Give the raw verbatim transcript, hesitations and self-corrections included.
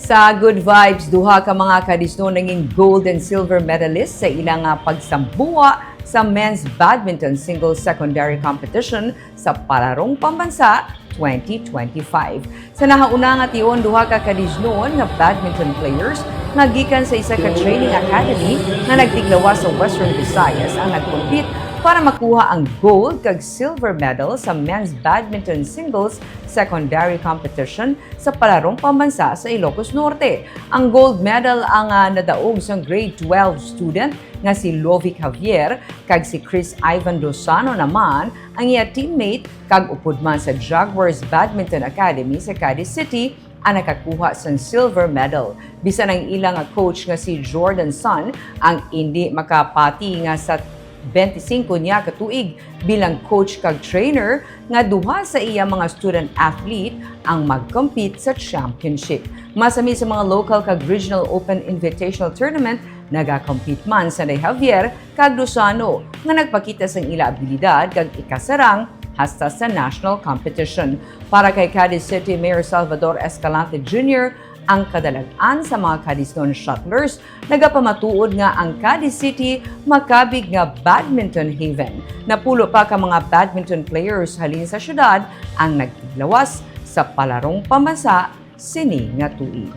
Sa Good Vibes, duha ka mga Kadisnon nangin gold and silver medalist sa ilang, ah, pagsambuwa sa men's badminton singles secondary competition sa Palarong Pambansa twenty twenty-five. Sa nahauna nga tion, duha ka Kadisnon nga badminton players nga gikan sa isa ka training academy nga nagtiglawas sa Western Visayas ang nagkompete para makuha ang gold kag silver medal sa men's badminton singles secondary competition sa Palarong Pambansa sa Ilocos Norte. Ang gold medal ang, ah, nadaog sang grade twelve student nga si Lovic Javier kag si Chris Ivan Dosano naman ang iya teammate kag upod man sa Jaguars Badminton Academy sa Cadiz City ang nakakuha sang silver medal. Bisan ang ila nga coach nga si Jordan Sun ang indi makapati nga sa twenty-five niya ka tuig bilang coach kag trainer nga duha sa iya mga student athlete ang mag-compete sa championship. Masami sa mga local kag regional open invitational tournament, nagakompete man sanday Javier kag Lozano nga nagpakita sang ila abilidad kag ikasarang hasta sa national competition. Para kay Cadiz City Mayor Salvador Escalante Junior, ang kadalag-an sa mga Cadiznon shuttlers nagapamatuod nga ang Cadiz City makabig nga badminton haven. Napulo pa ka mga badminton players halin sa syudad ang nagtiglawas sa Palarong Pambansa sini nga tuig.